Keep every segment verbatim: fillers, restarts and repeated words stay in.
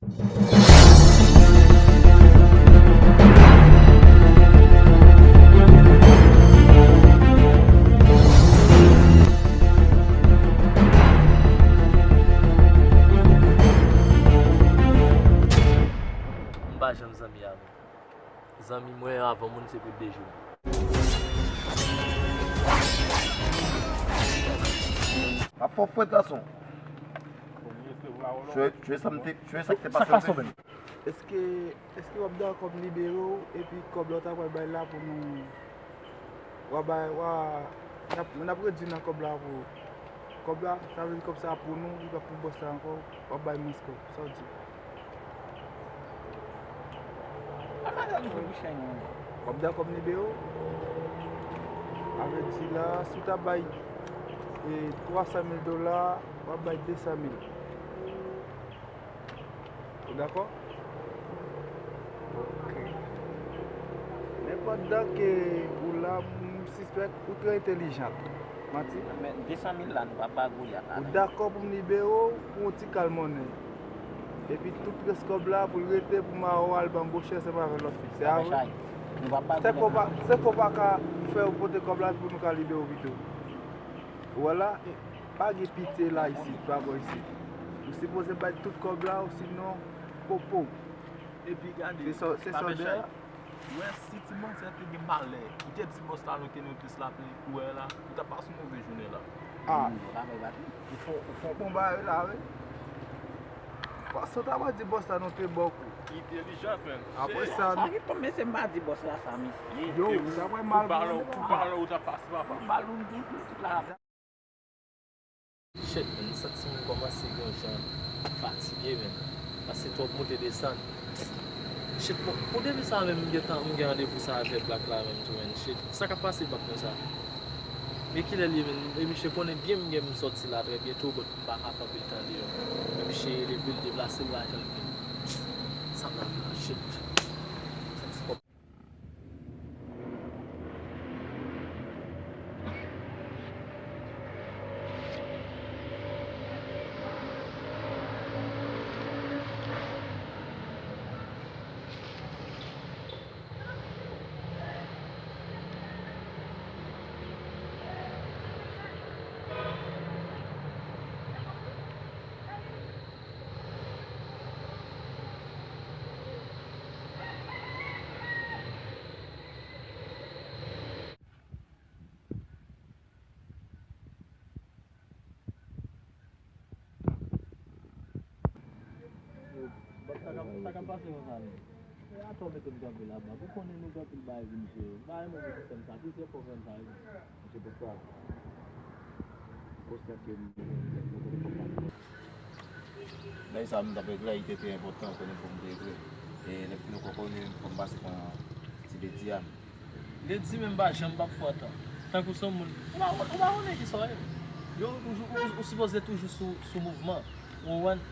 M pa janm zanmi avè w. Zanmi mwen avan moun se pou l deje w. M ap fè w fwèt, gason. Jwe, jwe sa m te, jwe sa k te pase w te di. Èske, èske w ap dakò m libere w epi kòb la w ta pral bay la pou nou W a bay, w a, n ap, n ap redui nan kòb la pou ou. Kòb la, sa vle di kòb sa pou nou, li pa pou bòs la ankò, w ap bay mwens kòb. Sa w di? Apa sa nou fè pou chay nou? W ap dakò m libere w? Sa vle di la, si w ta bay, e, twa san mil dola, w ap bay de san mil. Ou dakò? Ok. Men pandan ke ou la, m sispèk ou trè entèlijan tou. Manti? Men de san mil la, nou pa ba Golyat la. Ou dakò pou m libere w pou yon ti kal monnen? Epi tout rès kòb la pou l rete pou mare w al ban bochè ansanm avèk lòt fi. Se a vre? Se kò pa, se kò pa ka fè w pote kòb la pou nou ka libere w pito. Ou wè la, pa gen pitye la isit, pa bò isit. Ou sipoze bay tout kòb la, osinon, popo. Epi gade, se sa, se sa w di a? Ou wè, si ti manzè te gen malè, li te di bòs la non ke nou plis la pli, ou wè la, ou t ap pase yon move jounen la. Ah. Ou fè, ou fè yon bon bagay la, wi. Paske w ta pral di bòs la non te ba w kou. Entèlijan, frè m. Apre sa, sa ki tonbe, se m pa di bòs la sa, mesye. Yo, ou ta pral mal pou mwen. Pou balon, ou ta pase, papa. Balon, tout, tout la. Shit, man, m santi m kòmanse gen yon jan fatige, man. Paske twòp monte desann. Shit, bon, pou depi sa menm, m gentan, m gen randevou sa avèk Black la menm tou, man. Shit, sa k ap pase Black konsa? Men kilè l ye, man? E misye konnen byen m gen pou m sòti la trè byento, but m pa ka fè anpil tan deyò. Men misye leve l deplase l pa janm vin. Sa m ap la, shit. Santi kòm Sa k ap, sa k ap pase konsa menm? E atò mete m kanpe la, bab. Ou konnen nou gen anpil bagay vin jere. M pa renmen pou sistèm sa, plizyè fwa w fè m sa, wi. Se pou sa. Konsa ke m, m konnen kòm pa. Bagay sa m t ap regle, li te trè enpòtan, konnen fò m te regle. E lè fini ankò konnen fò m pase pran ti bedi a. Lady menm pa janm p ap fè w tan. Tankou se yon moun, ou pa, ou pa konnen kisa w ye. Yo, ou toujou, ou, ou sipoze toujou sou, sou mouvman. Ou konprann?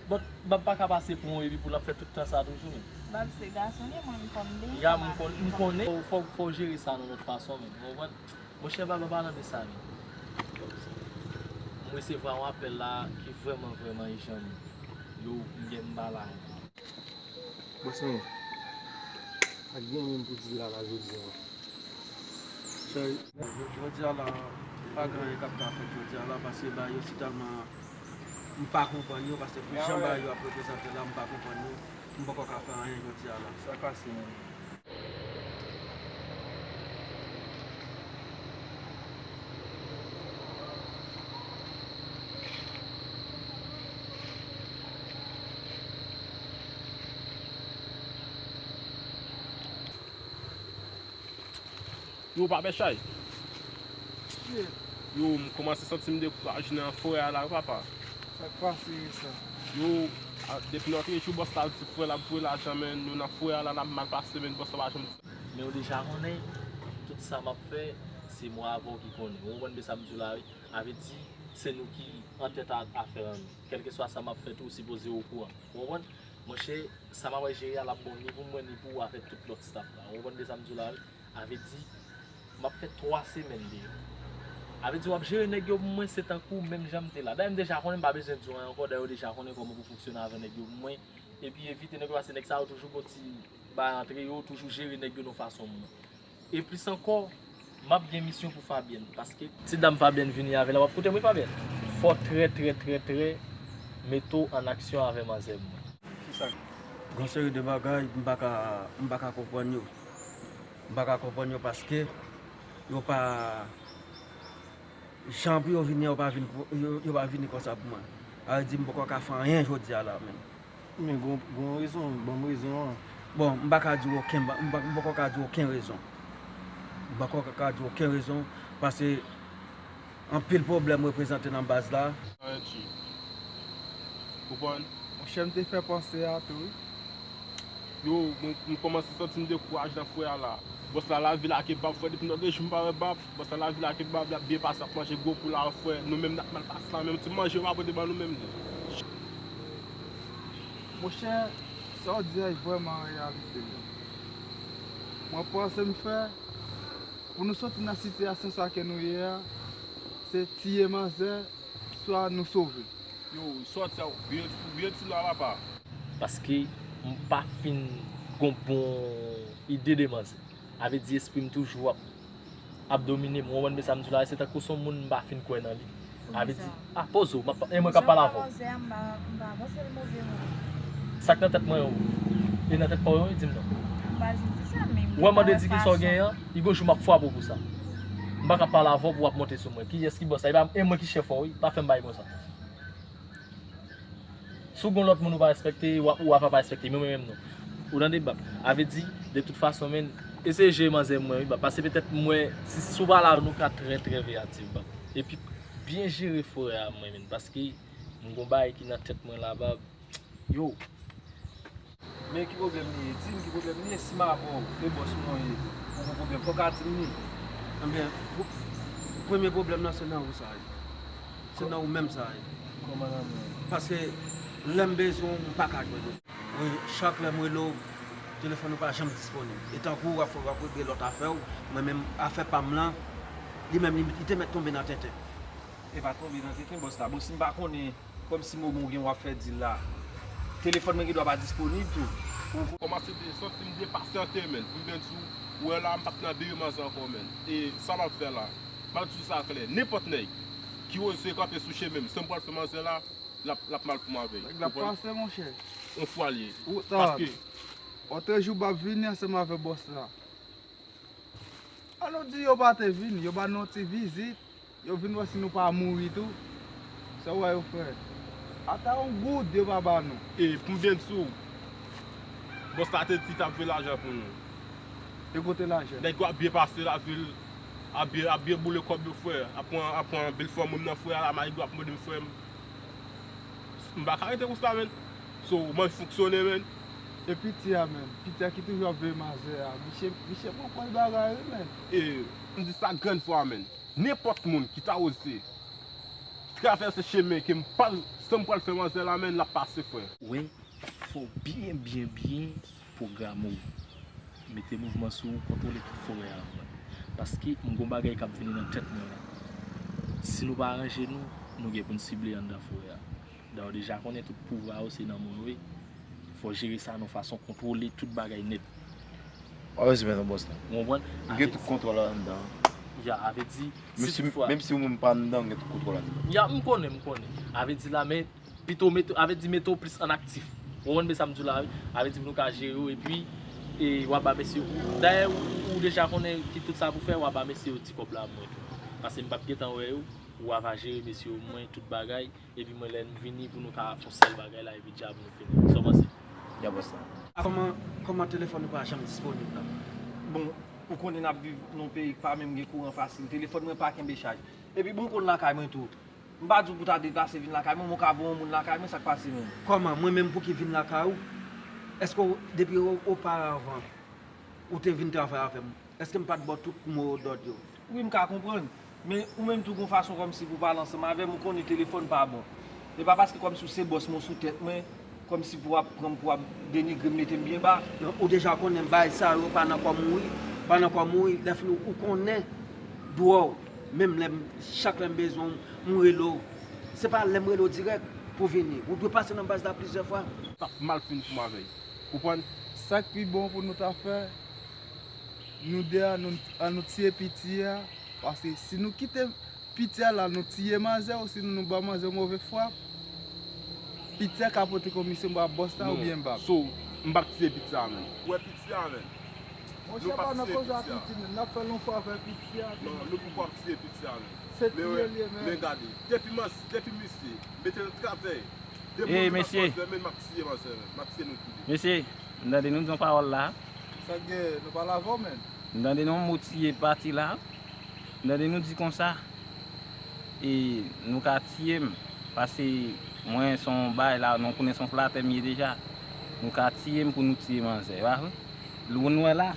But, m pa ka pase pou yon epi pou l ap fè tout tan sa toujou, men. Bab, se gason li ye, mwen, m konn deja. Ya, m konn, m konnen. Fò, fò, fò w jere sa nan lòt fason, men. Ou konprann? Monchè, bab, an palan de sa, men. M resevwa yon apèl la ki vrèman, vrèman ijan, men. Yo, m gen m pa la. Bòs mwen, pa gen anyen m pou di l la, la jodi a. Jodi a la, pa gen anyen k ap ka fèt jodi a la, paske bagay yo si tèlman m pa konprann yo, paske pou jan bagay yo ap reprezante la, m pa konprann yo, m poko ka fè anyen jodi a la. Sa k pase menm? Yo, pa fè chay. Shit. Yo, m kòmanse santi m dekouraje nan forè a la, wi, papa. Sa k pase sa? Yo, a, depi lòt jou, bòs la di frè l ap voye lajan, men nou nan forè a la, n ap mal pase, men bòs la pa janm di. Men w deja konnen, tout sa m ap fè, se mwen avè w ki konnen. Ou konprann de sa m di w la, wi? Sa vle di, se nou ki antèt a afè an nou. Kèlkeswa sa m ap fè tou, ou sipoze okouran. Ou konprann? Monchè, sa m ap jere a, l ap bon ni pou mwen, ni pou ou avèk tout lòt staff la. Ou konprann de sa m di w la, wi? Sa vle di, m ap fè twa semèn deyò. Sa vle di, w ap jere nèg yo pou mwen, se tankou menm jan m te la. Dayè, m deja konnen, m pa bezwen di w anyen ankò. Dayè, w deja konnen kòman pou fonksyone avè nèg yo pou mwen. Epi evite nèg yo, paske nèg sa yo toujou gon ti bay antre yo, toujou jere nèg yo nan fason moun. E plis ankò, m ap gen misyon pou Fabienne, paske ti dam Fabienne vini avè la, w ap koute m wi Fabienne. Fò trè, trè, trè, trè mete w an aksyon avè manzè mwen. Kisa? Gon seri de bagay m pa ka, m pa ka konprann yo. M pa ka konprann yo paske yo pa, jan pou yo vini an, yo pa vin pou, yo, yo pa vini konsa pou mwen. Sa vle di m poko ka fè anyen jodi a la menm. Men gon, gon rezon, ban m rezon an. Bon, m pa ka di w okenn, m pa, m poko ka di w okenn rezon. M poko ka di w okenn rezon, paske anpil pwoblèm reprezante nan baz la. Anchi. Konprann? Monchè, m te fè panse a tou wi. Yo, mwen, m kòmanse santi m dekouraje nan fwè a la. Bòs la, lavi la ke bab, frè, depi nan de jou m pa wè bab. Bòs la, lavi la ke bab, l ap byen pase, ap manje gwo poul la, frè. Nou menm, n ap mal pase la, menm ti manje yo pa pote ban nou menm. Monchè, sa w di a vrèman an reyalite. Mwen panse m fè, pou nou soti nan sitiyasyon sa ke nou ye a, se tiye manzè, swa nou sove. Yo, sòti a, ou byen, ou byen di la, papa. Paske m pa fin gon bon ide de manzè. Avè di espri m toujou ap, ap domine m. Ou konprann sa m di w la, se tankou se yon moun m pa fin kwè nan li. Avè di, a, poze w, m ap, e mwen k ap pale avè w. Sa k nan tèt mwen yo, e nan tèt pa w yo, di m non. Ou wè m ande di kisa w genyen an, li gon jou m ap frape w pou sa. M pa ka pale avè w pou w ap monte sou mwen. Kiyès ki bòs la? E pa, e mwen ki chèf ou wi, pa fè m bagay konsa. Si w gon lòt moun ou pa respekte, w a, w a pa respekte, men mwen menm non. Ou tande bab? Avè di, de tout fason, men, eseye jere manzè mwen wi bab, paske petèt mwen, si, si w pa la, nou ka trè, trè veyatif bab. Epi, byen jere forè a mwen menm, paske m gon bagay ki nan tèt mwen la bab. Yo. Men ki pwoblèm li ye? Di m ki pwoblèm li ye, si m avè w, e bòs mwen ye, ou gon pwoblèm, fò w ka di m li. Ebyen, pou, premye pwoblèm nan, se nan ou sa ye. Se nan ou menm sa ye. Kòman nan mwen? Paske lè m bezwen w, m pa ka jwenn ou. Wi, chak lè m rele w, telefòn ou pa janm disponib. E tankou w ap, w ap regle lòt afè w, mwen menm, afè pa m lan, li menm, li, li te mèt tonbe nan tenten. E pa tonbe nan tenten, bòs la. Bon, si m pa konnen, kòmsi mo mwen gen w ap fè dil la, telefòn mwen gen dwa pa disponib tou. Ou kòmanse de, santi m depase an te, menn. Pou m byen di w, ou wè la, m p ap nan deri manzè ankò, menn. E sa m ap fè la, m ap di w sa klè. Nenpòt nèg ki oze kanpe sou chemen m, san m pral fè manzè la, l ap, l ap mal pou m avè l. Nèg la pase, monchè. Yon fwa l ye. Paske. Otrejou, m ap vini ansanm avè bòs la. An nou di yo pa te vin, yo ba nou yon ti vizit, yo vin wè si nou pa mouri tou. Sa w wè yo fè? Ata yon goud yo pa ba nou. E pou m byen di w, bòs la te di t ap voye lajan pou nou. E kote lajan? Nèg yo ap byen pase lavil, ap byen, ap byen boule kòb yo, frè. Ap pran, ap pran bèl fanm moun nan, frè, a la Marigo ap mande m, frè m. M pa ka rete konsa, menn. So, mwen fonksyone, menn. E piti a menm, piti a ki toujou ap veye manzè a, misye, misye pran kòl bagay wi, menn. E m di sa grenn fwa, menn. Nenpòt moun ki ta oze travèse chemen ke m pral, san m pral fè manzè la, menn, l ap pase, frè. Wi, fò w byen, byen, byen pwograme w. Mete mouvman sou ou, kontwole tout forè a pou mwen. Paske m gon bagay k ap vini nan tèt mwen la. Si nou pa ranje nou, nou gen pou n sible anndan forè a. Dayè w deja konnen tout pouvwa yo se nan men w ye. Fò w jere sa nan fason kontwole tout bagay nèt. W ap respekte bòs la. Ou konprann? M gen tout kontwòl anndan. Ya, avè di, menm si, menm si ou menm pa anndan, m gen tout kontwòl anndan. Ya, m konnen, m konnen. Avè di la, men pito mete, avè di mete w plis an aktif. Ou konprann sa m di w la, wi? Avè di pou nou ka jere w, epi, e, w a ba mesye yo. Dayè, ou, ou deja konnen ki tout sa pou fè, w a ba mesye yo ti kòb la mwen tou. Paske m p ap gentan wè yo, w a va jere mesye yo, mwen, tout bagay. Epi mwen, lè m vini, pou nou ka fè yon sèl bagay la, epi djab nou fini. Sa w panse? Ya, bòs la. Kòman, kòman telefòn ou pa janm disponib la? Bon, ou konnen n ap viv nan yon peyi ki pa menm gen kouran fasil. Telefòn mwen pa kenbe chaj. Epi bon, m konn lakay mwen tou. M pa di w pou ta deplase vin lakay mwen, men w ka voye yon moun lakay mwen, sa k pase menm? Kòman? Mwen menm pou ki vin lakay ou? Èske w, depi o-, oparavan, ou te vin travay avè m? Èske m pa t ba w tout mo dòd yo? Wi, m ka konprann. Men ou menm tou gon fason kòmsi pou pale ansanm avè m, ou konnen telefòn pa bon. E pa paske kòmsi w se bòs mwen sou tèt mwen, kòmsi pou w ap pran m, pou w ap denigre m, mete m byen ba. Non, ou deja konnen bagay sa yo pa nan kò m wi. Pa nan kò m wi. Lè fini ou konnen dwòl. Menm lè m, chak lè m bezwen w, m rele w. Se pa lè m rele w dirèk pou vini. Ou dwe pase nan baz la plizyè fwa. T ap mal fin pou m avè l. Konprann? Sa k pi bon pou nou ta fè, nou de a, nou, an nou tiye piti a. Paske si nou kite piti a la, nou tiye manzè, osinon nou ba manzè move fwa, piti a ka pote komisyon ba bòs la oubyen ba m. So, m p ap tiye piti a menm. Ou wè piti a menm? Monchè, pa nan koze a piti menm, n ap fè l yon fwa avè piti a. Non, nou poko ap tiye piti a menm. Se tiye l ye menm. Men gade, depi manzè, depi misye mete l nan travèy, depi manzè, men m ap tiye manzè menm, m ap tiye nou toude. Mesye, m tande nou di yon pawòl la. Sa k gen, nou pale avè w menm. M tande nou motive pati la. M tande nou di konsa, e nou ka tiye m. Paske mwen se yon bay la, nou konnen se yon flatè m ye deja. Nou ka tiye m pou nou tiye manzè, pa vre? Lè nou wè la,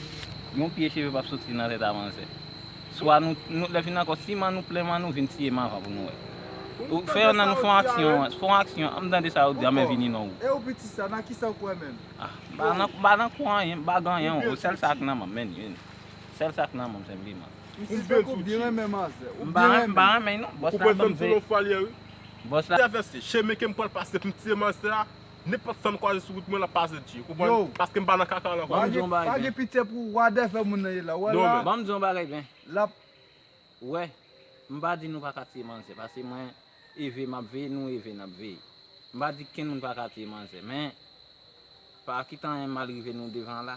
yon pye cheve p ap soti nan tèt a manzè. Swa nou, nou lè vin ankò, siman nou plen man nou vin tiye m avan pou nou wè. Ou fè yon nan nou fè yon aksyon, fè yon aksyon, an m tande sa yo di, an men vini non ou. E ou piti sa, nan kisa ou kwè menm? Ah, m pa nan, m pa nan kou anyen, m pa gen anyen, sèl sa k nan men m, men, men. Sèl sa k nan men m senpleman. M si tankou byen renmen manzè. Ou byen renmen. M pa renmen non. Bòs la ban m ve. Bòs la. Travèse chemen ke m pral pase pou m tiye manzè a, nenpòt sa m kwaze sou wout mwen, l ap pase dye. Konprann? Paske m pa nan kaka la ankò. Pa gen, pa gen pitye pou ou, w a dèfè moun nan ye la. Wè la. Ban m di yon bagay byen. L ap. Wè, m pa di nou pa ka tiye manzè, paske mwen, eve m ap veye, nou eve n ap veye. M pa di kenn moun pa ka tiye manzè, men pa kite anyen mal rive nou devan la.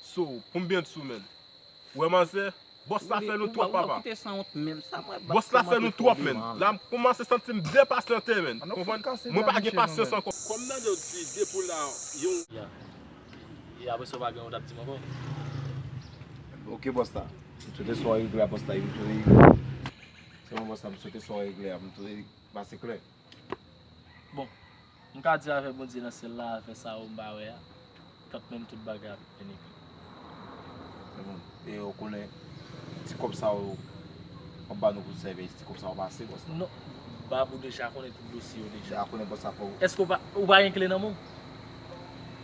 So, pou m byen di w menm, ou wè manzè, bòs la fè nou twòp, papa. Bòs la fè nou twòp, menm. La, m kòmanse santi m depase nan teren, menm. Konprann? Mwen pa gen pasyans ankò. Kòm nan yo di, depi w la, yon. Ya. E apre sa, w pa gen yon t ap di m ankò? Ok, bòs la. M swete sa w regle a, bòs la, m swete regle. Sèlman, bòs la, m swete sa w regle a, m swete pase klè. Bon, m ka di avèk Bondye nan syèl la, avèk sa yo m pa wè a, kantmenm tout bagay ap vin epi. Men bon, e ou konnen, ti kòb sa yo, w ap ba nou pou n sèvi, ti kòb sa yo pase, bòs la. Non, Babou deja konnen tout dosye yo deja. Deja konnen bòs la fò. Èske w pa, ou pa gen kle nan men w?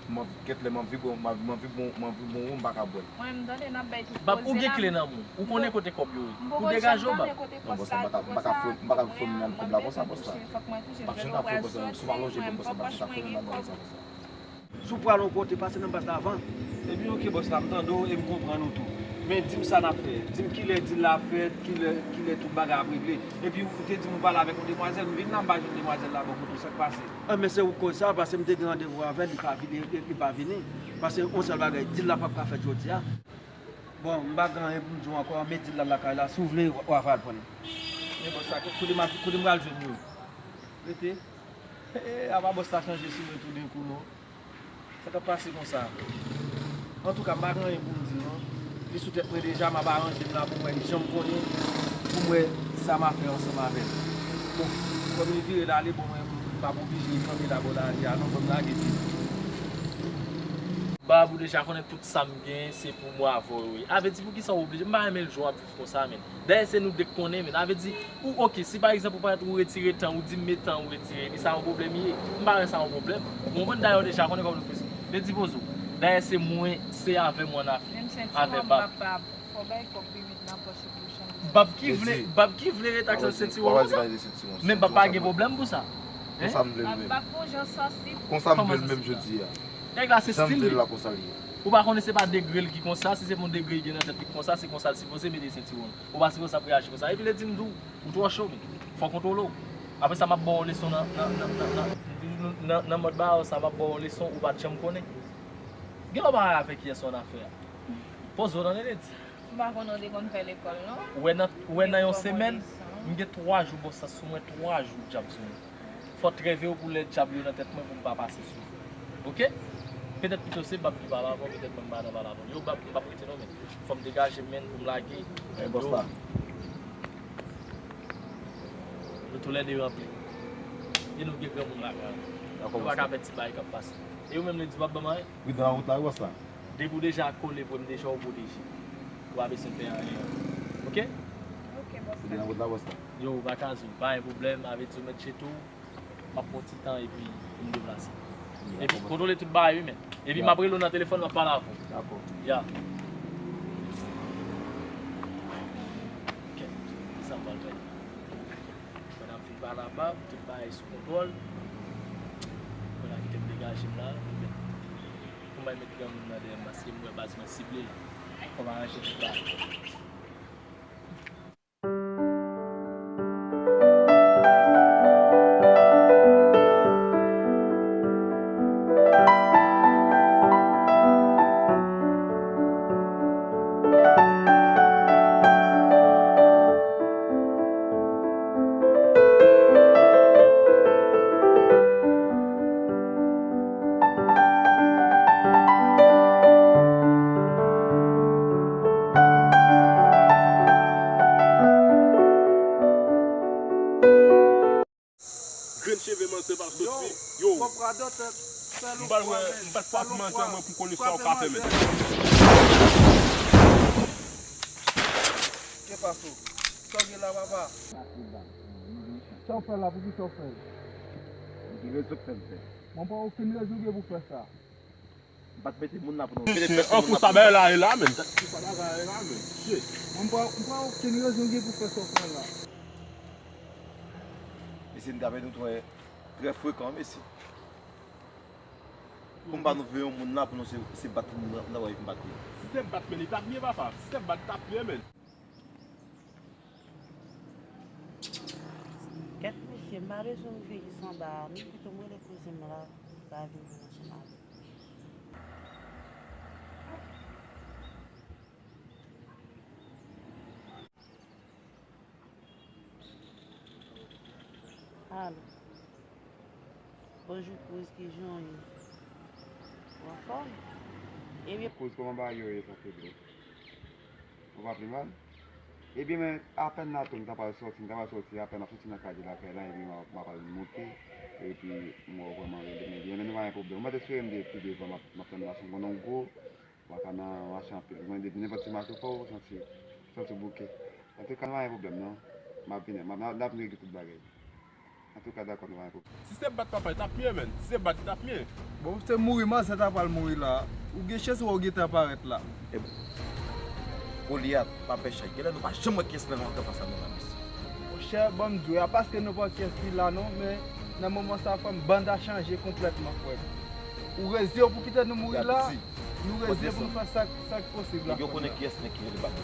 Mwen, kèt lè mwen vibwe, mwen, mwen vibwe, mwen vibwe, m pa ka bwè l. Mwen, m tande n ap bay tout koze la. Bab, ou gen kle nan men w. Ou konnen kote kòb yo ye. Ou degaje w, Bab. Non, bòs la, m pa ka, m pa ka fè, m pa ka fè m nan kòb la konsa, bòs la. M ap janm ka fè bòs la, si w pa lonje pou m, bòs la, m pa janm ka fè m nan bòs la konsa. Si w pral yon kote, pase nan baz la avan. Epi, ok, bòs la, m tande w e m konprann ou tou. Men di m sa n ap fè. Di m kilè dil la fèt, kilè, kilè tout bagay ap regle. Epi, ou te di m ou pale avèk yon demwazèl, m vin la, m pa jwenn demwazèl la bò kote w, sa k pase? Ah, men se ou k koz sa, paske m te gen randevou avè l, li pa vini, li, li pa vini. Paske yon sèl bagay, dil la p ap ka fèt jodi a. Bon, m pa gen anyen pou m di w ankò, men dil la lakay la, si w vle, w a, w a va al pran l. Men bòs la, kote m ap, kote m pral jwenn yo? Rete. Apa bòs la chanje sou mwen toudenkou, non? Sa k ap pase konsa? Antouka, m pa gen anyen pou m di, non. Li sou tèt mwen deja, m ap aranje m la pou m wè, jan m konnen, pou m wè sa m a fè ansanm avè l. Bon, kòm li vire l ale, bon, mwen, m p ap oblije kanpe la bò lari a, non, fò m lage pye. Bab, ou deja konnen tout sa m gen, se pou mwen avè w yo ye. A vle di, poukisa w oblije? M pa renmen l jan w ap viv konsa, menn. Dayè, se nou de k konnen, menn. A vle di, ou, oke, si pa egzanp, ou parèt, ou retire tan, ou di m met tan, ou retire, epi sa yon pwoblèm ye. M pa wè sa yon pwoblèm. Ou konprann? Dayè, w deja konnen kòman nou fè. Vle di, poze w. Dayè, se mwen, se avè mwen n a fè. Avè Bab. Fò bay kòb pi vit nan pòch li pou chanje. Bab ki vle, Bab ki vle ret ak sentiwon konsa? Men Bab pa gen pwoblèm pou sa. Konsa m vle l menm. Bab gon jan sansib. Konsa m vle l menm jodi a. Nèg la se stil li. Ou pa konnen se pa degre l ki konsa, si se pou yon degre li gen nan tèt li ki konsa, se konsa l sipoze mete sentiwon l. Ou pa sipoze ap reyaji konsa. Epi lè di m tou, ou twò cho, men. Fò w kontwole w. Apre sa, m ap ba w leson nan, nan, nan, nan, nan, nan, nan mòd ba w sa, m ap ba w leson ou pa t janm konnen. Gen lè w pa avèk yè sa w nan afè a. Poze w tande, Lady. M pa konnen w te konn fè lekòl, non. Ou wè nan, ou wè nan yon semèn, m gen twa jou bòs la sou mwen, twa jou dyab sou mwen. Fò w treve w pou lè dyab yo nan tèt mwen pou m pa pase sou ou. Oke? Petèt pito se Bab ki pale avè w, petèt mwen m pa nan pale avè w. Yo, Bab, m p ap rete non, men fò m degaje m, men pou m lage. Men bòs la. Nou toulède ranpli. E nou gen granmoun lakay nou. Nou pa ka pè ti bagay k ap pase. E ou menm, Lady, w p ap ban m anyen? Wi, nan wout la, wi, bòs la. Depi w deja kole pou m deja w pwoteje. Ou pa bezwen fè anyen. Oke? Oke, bòs la. Wi, nan wout la, bòs la. Yo, Bakazo, pa gen pwoblèm, avè di w mèt chete w, m ap pran ti tan epi pou m deplase. Epi kontwole tout bagay, wi, men. Epi m ap rele w nan telefòn, m ap pale avè w. Dakò. Ya. Kèt, kisa m pral fè? Pandan m fin pale a Bab, tout bagay sou kontwòl. Pandan kite m dega Raje m la, pou m al met granmoun nan dèyè m, paske m wè baz mwen sible l. Fò m aranje tout bagay. Grenn cheve manzè pa soti. Yo, yo. M pral wè, m pral frape manzè mwen pou konnen sa w ka fè, men. Ke paso? Sa w gen la, papa? Sa w fè la, poukisa w fè l? Ki rezon k fè m fè? Mwen pa okenn rezon gen pou fè sa. M pa t mete moun la pou nou. Mesye, an kou sa bagay la ye la, menm. Sa bagay la ye la, menm. Shit. Mwen pa, mwen pa okenn rezon gen pou fè sa w fè la. Mesye, m t ap nou trè, trè frekan, mesye. Pou m pa nou veye yon moun la pou nou se, se bat moun la, nou ta wè vin bat li. Si se bat, men li t ap byen, papa. Si se bat, li t ap byen, men. Kèt mesye, m pa bezwen rive jis anba a, non, pito m rele kouzen m la, pou l ka vin ansanm avè m. Alo. Bonjou, Kouz, kijan w ye? Ou anfòm? Ebyen, Kouz, kòman bagay yo ye, sa fè bro? Ou pa pi mal? Ebyen, men, apèn la tou, m ta pral sòti, m ta pral sòti, apèn m ap sòti nan katye lakay la, epi m ap, m ap al moute, epi m wè w vrèman rele m, ebyen, men nou pa gen pwoblèm. Ou mèt espere m de pi devan, m ap, m ap tann mache, m konnen w gwo, w pa ka nan mache anpil. Mwen, depi nenpòt ti mache fò, w santi, santi w bouke. Antouka, nou pa gen pwoblèm, non. M ap vini, m ap, n ap, n ap regle tout bagay. Antouka, dakò, nou pa gen pwoblèm. Si se bat papa, li t ap mye, menn. Si se bat, li t ap mye. Bon, se mouri, manzè ta pral mouri la. Ou gen chans wè w gentan parèt la. E, Golyat, pa pè chay. Genlè nou pa janm wè kiyès nan anfas a nou la, mesye. Monchè, ban m di w, a paske nou pa wè kiyès ki la, non, men nan moman sa, frè m, banda chanje konplètman, frè m. Ou rezye w pou kite nou mouri la, nou rezye pou nou fè sa, sa k posib la, frè m. Nèg yo konnen kiyès nèg ki rele Bab.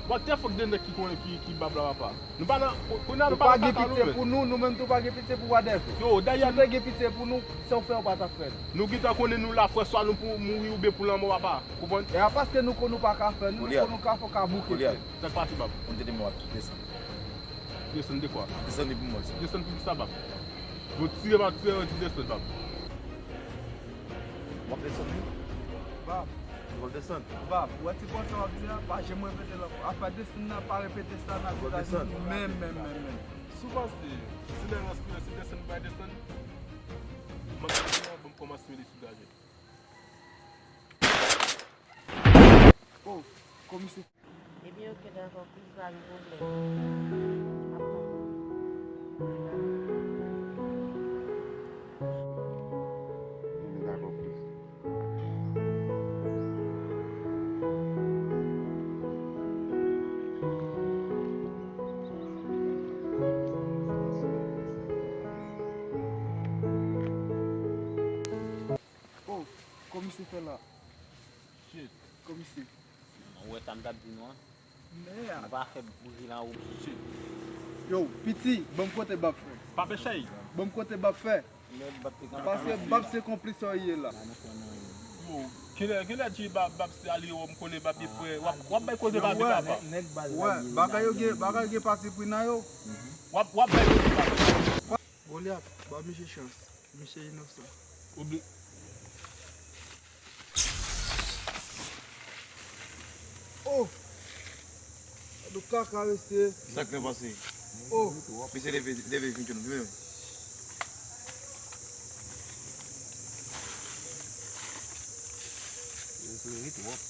What the fuck de nèg ki konnen ki, ki Bab la, papa? Nou pa nan, kounye a nou pa nan kaka nou menm. Pou nou, nou menm tou pa gen pitye pou wadèv. Yo, dayè, si nou te gen pitye pou nou, sa w fè, w pa t ap fè l. Nou gentan konnen nou la, frè, swa nou pou mouri oubyen pou lanmò, papa. Konprann? E a paske nou konn nou pa ka fè, nou, nou konn nou ka fè, w ka bouke tèt. Sa k pase, Bab? Ou te di m w ap desann. Desann de kwa? Desann li pou mwen, sa. Desann pou kisa, Bab? Yo tire m ap tire, yo di desann, Bab. W ap desann, wi. Bab. W ap desann. Bab, ou wè ti pòsè w ap di a, pa janm repete l ankò. Afè desann nan, pa repete sa nan vizaj nou menm, menm, menm, menm. Si w panse, si lè ranse, si desann, pa desann, m ap di w, ban m kòmanse mele sou gaje. Oh, komisè. Ebyen, oke, dakò, Kouz, pa gen pwoblèm. M ap tann ou. Ebyen, dakò, Kouz. Oh, komisè fè la. Shit. Komisè. Ou wè sa m t ap di nou an? Mè a. Nou pa fè bouji lan ou. Shit. Yo, piti, ban m kote Bab fè. Pa fè chay. Ban m kote Bab fè. Paske Bab se konplis sa w ye la. Yo, kilè, kilè di Bab, Bab se alye w, m konnen Bab e frè. W ap, w ap bay koze Bab e papa. Wè, bagay yo gen, bagay yo gen pati pri nan yo. W ap, w ap bay koze Bab. Golyat, ba misye chans. Misye inosan. Oubli. Oh! Gad yon kaka, mesye. Sa k fè pase? Oh! Misye leve, leve vin jwenn nou menm. Yo souri twòp.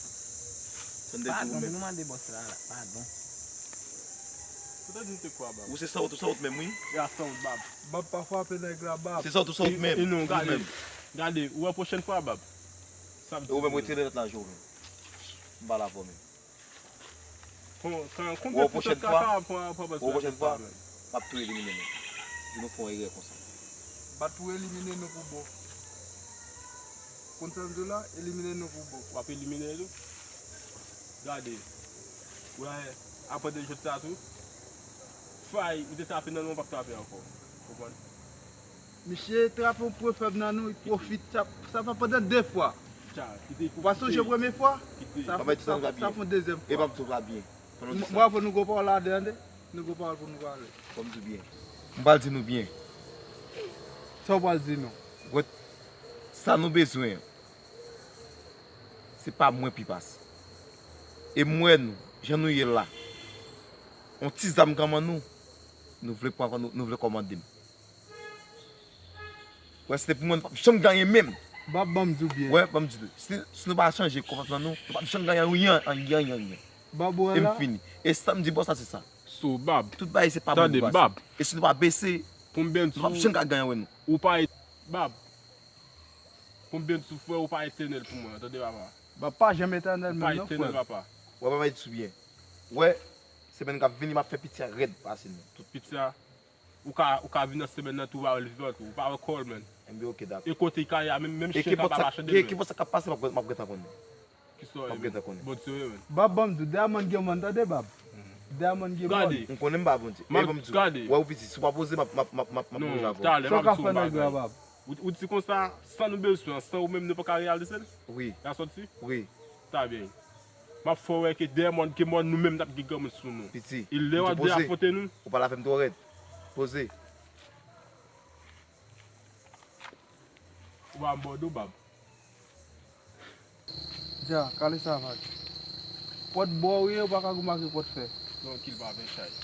Padon, nou mande bòs la, la. Padon. Ou se sòt, ou sòt menm, wi. Ya sòt, Bab. Bab pa frape nèg la, Bab. Se sòt, ou sòt menm. E non, gade, gade, ou wè pwochèn fwa, Bab. Sa m di ou menm, retire lòt la, je w menm. M pa la avè w menm. Bon, kan, konbyen ti sòt kaka pran, pran bòs la, pwochèn fwa, m ap tou elimine nou. Di nou fè yon erè konsa. M ap tou elimine nou pou bon. Konn sa m di w la, elimine nou pou bon. W ap elimine nou? Gade. Wè, apre de jwèt sa tou, fay ou te trape nan nou, w p ap trape ankò. Konprann? Misye trape yon pwen fèb nan nou, li pwofite. Sa, sa fè pandan de fwa. Tcha, kite, kite. Ou pa sonje premye fwa? Kite. Sa, sa, sa fè yon dezyèm fwa. E pa m tou va byen. M-, bravo, nou gon pawòl ladan, tande? Nou gon pawòl pou nou pale. Fò m di w byen. M pral di nou byen. Sa w pral di nou? Wè, sa nou bezwen an, se pa mwen pi pase. E m wè nou, jan nou ye la, yon ti zam nan men nou, nou vle pran, nou, nou vle kòmande m. Wè, si te pou mwen, nou p ap janm gen anyen menm. Bab, ban m di w byen. Wè, ban m di w. Si, si nou pa chanje konpòtman nou, nou p ap janm gen anyen, anyen, anyen, anyen. Bab, wè la. E m fini. E sa m di bòs la, se sa. So, Bab. Tout bagay se pa mwen ki pase. Tande m, Bab. E si nou pa bese, nou p ap janm ka gen anyen wè nou. Ou pa, Bab. Konbyen sou frè ou pa etènèl pou mwen, tande papa? Bab pa janm etènèl menm non, frè. Ou pa etènèl, papa. Wè, papa, di sou byen. Wè, semèn k ap vini, m ap fè piti a rèd pase nou. Tout piti a, ou ka, ou ka vin nan semèn nan tou, ou pa wè l vivan tou. Ou pa wè kò l, menn. Enben, oke, dakò. E kote l ka ye a, menm, menm chen ka pa mache de l, menn. E ki pòt sa k ap pase, m ap, m ap gentan konnen. Ki sa w ye, menn? M ap gentan konnen. Bon, serye, menn. Bab, ban m di w, Diamond gen mòn, tande, Bab. Diamond gen mòn. Gade. M konnen m pa Bondye. E ban m di w, gade. Wè ou piti, si w pa poze, m ap, m ap, m ap, m ap, m ap manje avè w. Non, talè, m ap di w yon bagay. Ou, ou di konsa, san nou bezwen, san ou menm nou pa ka reyalize l? Wi. L a sòti? Wi. Ta byen. M ap fè w wè ke dèyè mòn, ke mòn nou menm n ap gen granmoun sou nou. Piti. E lè w ap dezafonte nou. Ou pale avè m twò rèd. Poze. Ou pa bòdou, Bab. Dja, kale sa, Bab. Pòt bò ou ye, ou pa ka goumen ak pòt fè. Trankil, pa fè chay.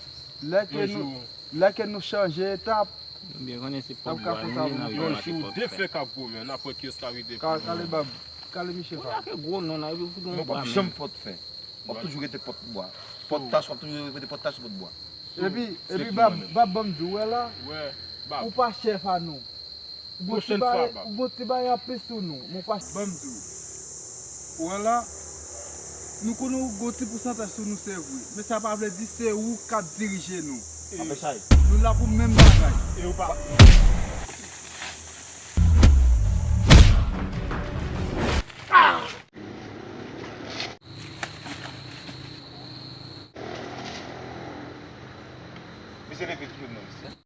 Lè ke nou, lè ke nou chanje etap, n ap ka fè sa pou nou. Yon jou, de fè k ap goumen, n ap wè kiyès k ap rive. Ka-, kale, Bab, kale Michel, Bab. Ou ka fè gwo non, nan epi fout yon bwa, men. M ap janm pòt fè. W ap toujou rete pòt bwa. Pòt tach, w ap toujou rete pòt tach, pòt bwa. Epi, epi, Bab, Bab, ban m di w, wè la. Wè, Bab. Ou pa chèf a nou. Pwochèn fwa, Bab. Ou gon ti bagay anplis sou nou, men w pa. Ban m di w. Ou wè la, nou konnen w gon ti pousantaj sou nou, se vre. Men sa pa vle di se ou k ap dirije nou. Pa fè chay. Nou la pou menm bagay. E ou pa. Misye leve tou nan isi.